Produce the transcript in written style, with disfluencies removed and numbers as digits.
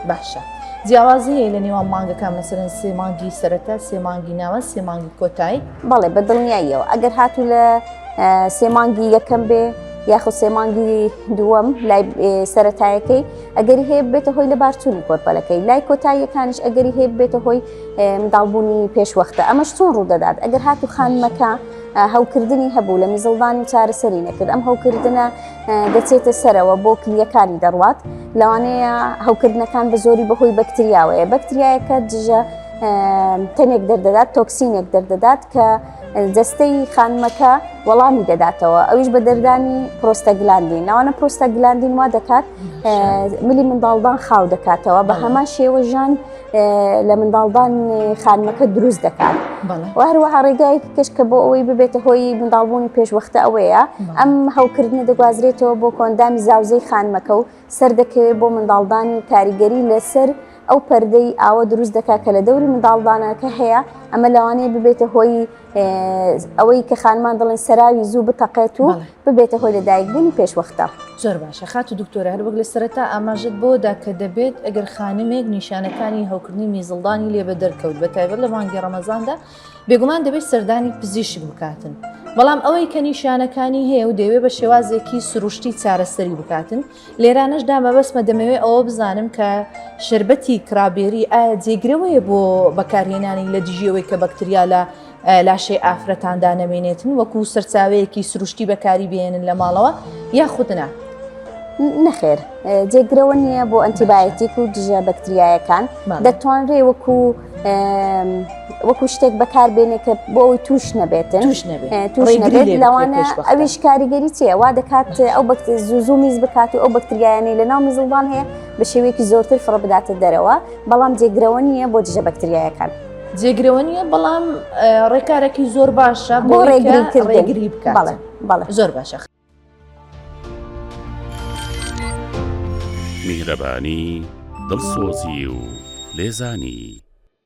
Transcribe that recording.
باشە جیاوازی هەیە لە نێوان مانگەکان مەسەرەن سێ مانگی سەرەتا سێ مانگی ناوە سێ مانگی کۆتایی؟ بەڵێ بە دڵنیاییەوە ئەگەر هاتوو لە سێ مانگی یەکەم بێ یاخود سێ مانگی دووەم لای سەتایەکەی ئەگەری هەیە بێتە هۆی لە بارچوونی کۆرپەلەکەی لای کۆتاییەکانیش ئەگەری هەیە بێتە هۆی منداڵبوونی پێشوەختە ئەمەش چۆن ڕوودەدات ئەگەر هاتوو خانمەکە هەوکردنی هەبوو لە میزڵدانی و چارەسەری نەکرد ئەم هەوکردنە دەچێتە سەرەوە بۆ کلیەکانی دەڕوات لەوانەیە هەوکردنەکان بە زۆری بەهۆی بەکتریاوەیە بەکتریایەکە دژە تەنێک دەردەدات تۆکسینێک دەردەدات کە جەستەی خانمەکە وەڵامی دەداتەوە ئەویش بە دەردانی پرۆستەگلاندین لەوانە پرۆستەگلاندین وا دەکات ملی منداڵدان خاو دەکاتەوە بە هەمان شێوە ژان لە منداڵدان خانمەکە دروست دەکات و هەروەها ڕێگایەکی کەش کە بۆ ئەوەی ببێتە هۆی منداڵبوونی پێشوەختە ئەوەیە ئەم هەوکردنە دەگوازرێتەوە بۆ کۆئەندامی زاوزێی خانمەکە و سەردەکەوێت بۆ منداڵدانی و کاریگەری لەسەر ئەو پەردەی ئاوە دروست دەکات کە لە دەوری منداڵدانەکە هەیە ئەمە لەوانەیە ببێتە هۆی ئەوەی کە خانمان دەڵێن سەراوی زوو بتەقێت و ببێتە هۆی لەدایکبوونی پێشوەختە. زۆر باشە خاتوو دکتۆرە هەروەک لە سەرەتا ئاماژەت بەوە دا کە دەبێت ئەگەر خانمێک نیشانەکانی هەوکردنی میزڵدانی لێ بەدەرکەوت بە تایبەت لە مانگی ڕەمەزاندا بێگومان دەبێت سەردانی پزیشک بکاتن بەڵام ئەوەی کە نیشانەکانی هەیە و دەیەوێت بە شێوازێکی سروشتی چارەسەری بکاتن لێرانەشدا مەبەستمە دەمەوێت ئەوە بزانم کە شەربەتی کڕابێری ئایا جێگرەوەیە بۆ بەکارهێنانی لە دژی ئەوەی کە بەکتریا لە لاشەی ئافرەتاندا نەمێنێتن وەکو سەرچاوەیەکی سروشتی بەکاری بێنن لە ماڵەوە یاخود نا؟ نەخێر جێگرەوە نییە بۆ ئەنتیبایەتیک و دژە بەکتریایەکان دەتوانرێ وەکو وەکو شتێک بەکار بێنێ کە بۆ ئەوی توش نەبێتن توش نەبێت توش نەبێت لەوانە ئەویش کاریگەری چیە وا دەکات ئەو بەکت زوو زوو میز بکات و ئەو بەکتریایانەی لە ناو میزڵدان هەیە بە شێوەیەکی زۆرتر فڕ بداتە دەرەوە بەڵام جێگرەوە نییە بۆ دژە بەکتریایەکان. جێگرەوە نییە بەڵام ڕێکارێکی زۆر باشە بۆ ڕێگری بکات بەڵێ بەڵێ زۆر باشە. میهرەبانی، دڵسۆزی و لێزانی.